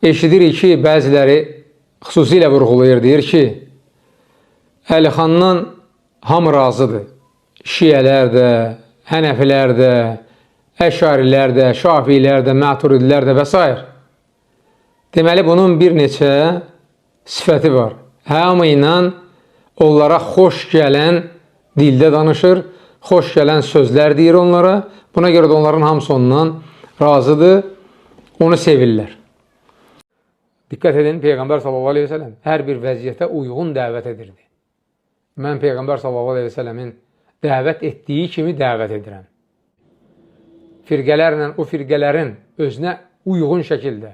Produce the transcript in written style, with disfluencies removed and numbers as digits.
Eşidirik ki, bəziləri xüsusilə vurğulayır, deyir ki, Əlixandan hamı razıdır. Şiələr də, Hənəfilər də, Əşarilər də, Şafilər də, Məturidilər də və s. Deməli, bunun bir neçə sifəti var. Hamı ilə onlara xoş gələn dildə danışır, xoş gələn sözlər deyir onlara. Buna görə də onların hamısı ondan razıdır, onu sevirlər. Diqqət edin, Peyğəmbər sallallahu aleyhi ve səlləm hər bir vəziyyətə uyğun dəvət edirdi. Mən Peyğəmbər sallallahu aleyhi ve səlləmin dəvət etdiyi kimi dəvət edirəm. Firqələrlə o firqələrin özünə uyğun şəkildə